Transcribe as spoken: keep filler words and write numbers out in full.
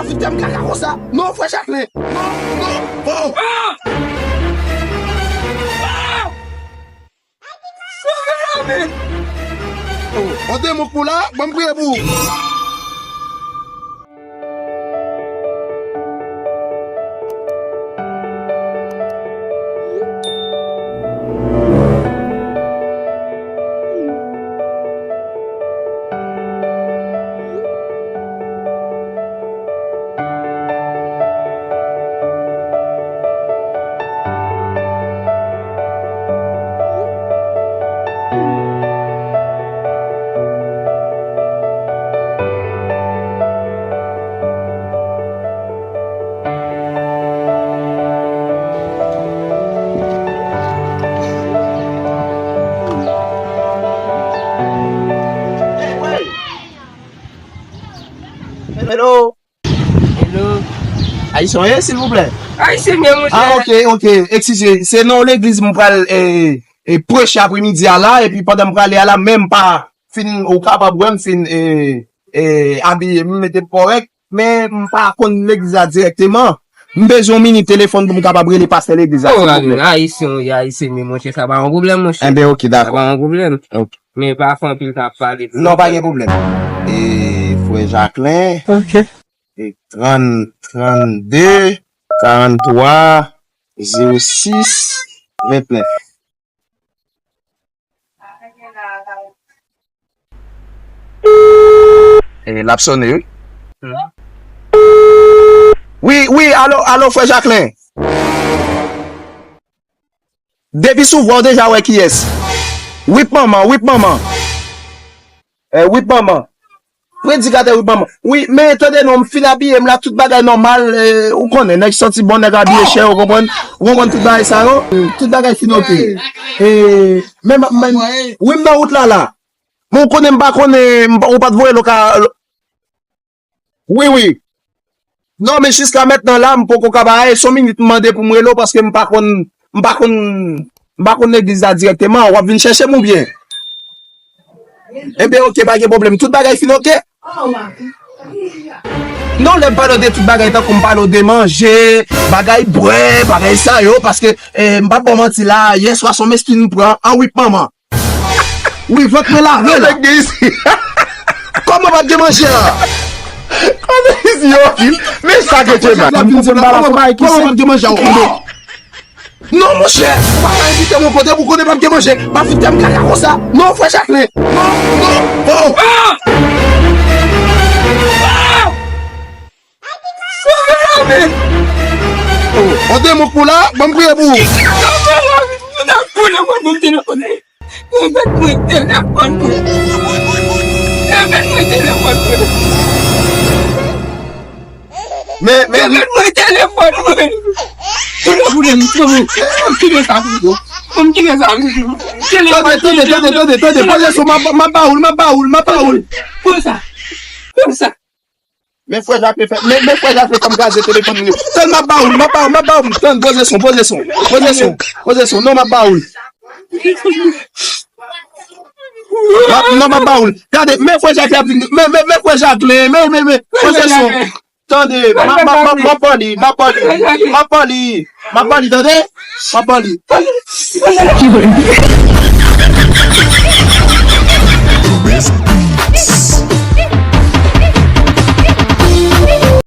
Ap fout fè m kaka konsa. Non, frè Jacquelin. Non, non, non. Ah! Ah! Sove la, men! Oh, on demouk pou la, ban m priye pou ou. Hello. Hello. Ayisyen w ye, silvouplè? Ayisyen m ye, monchè. Ah, ok, ok. Eskize, se nan yon legliz m pral, e, e, preche apremidi a la, epi pandan m prale a la, men m pa fin, ou kapab wè m fin, e, e, abiye, m mete m kòrèk, men m pa konn legliz la dirèkteman. M bezwen yon minit telefòn pou m kapab rele pastè legliz la, silvouplè. Ayisyen w ye, Ayisyen m ye, monchè, sa pa yon pwoblèm, monchè. Enben, ok, dakò. Sa pa yon pwoblèm. Ok. Men pa fè anpil tan ap pale. Non, pa gen pwoblèm. E, frè Jacquelin. Ok. E, trant, trannde, karanntwa, zewo sis, ventnèf. E, l ap sonnen, wi. Hmm. Wi, wi, alo, alo, frè Jacquelin. Depi sou vwa w deja wè kiyès. Wip manman, wip manman. Eh, wip manman. Predikatè wip manman. Wi, men tande non, m fin abiye, m la, tout bagay nòmal, eh, ou konnen, nèg santi bon, nèg abiye chè, ou konprann? Ou konprann tout bagay sa yo? Eh, tout bagay fin oke. Eh, men, men, wi, m nan wout la, la. Men ou konnen, m pa konnen, m pa, ou pa t voye lo ka, lo- Wi, wi. Non, men jiska mentnan la, m poko ka bay, se yon minit m mande pou m rele w, paske m pa konn, m pa konn, m pa konn legliz la dirèkteman. W ap vin chèche m oubyen? Enben, oke, pa gen pwoblèm. Tout bagay fin oke? Non, lè m pale w de tout bagay, tankou m pale w de manje, bagay bwè, bagay sa yo, paske, eh, m p ap ba w manti la, yè swa se yon meskil m pran, an wi, manman. Wi, vant mwen lave la. Nèg gen isi. Kòman pa t gen manje a? Kòman isi yo? Men sa ke Dye bay. Kòman pa t gen manje a? Non, monchè, ou pa ka envite mwen kote pou konnen pa t gen manje. Pa fout fè m kaka konsa. Non, frè Jacquelin. Non, non, non. Sove la, men! Oh, on demouk pou la, ban m priye pou ou. Sove la, men! Mwen t ap konnen mwen, mwen te nan konnen. Remèt mwen telefòn mwen. Remèt mwen telefòn mwen. Men, men, remèt mwen telefòn mwen. Telefòn mwen, mwen kite sa pou ou. Mwen kite sa pou ou. Tande, tande, tande, tande, tande. Poze sou, m ap, m ap ba ou l, m ap ba ou l, m ap ba ou l. Konsa. Konsa. Men frè Jacquelin fè, men, men frè Jacquelin fè m kraze telefòn mwen yo. Tann, m ap ba ou l, m ap ba ou l, m ap ba ou l. Tann, poze son, poze son, poze son, poze son. Non, m ap ba ou l. M ap, non, m ap ba ou l. Gade, men frè Jacquelin ap vin, men, men, men frè Jacquelin, men, men, men, poze son. Tande, m ap, m ap, m ap, m ap ba li, m ap ba li, m ap ba li, m ap ba li, tande? M ap ba li.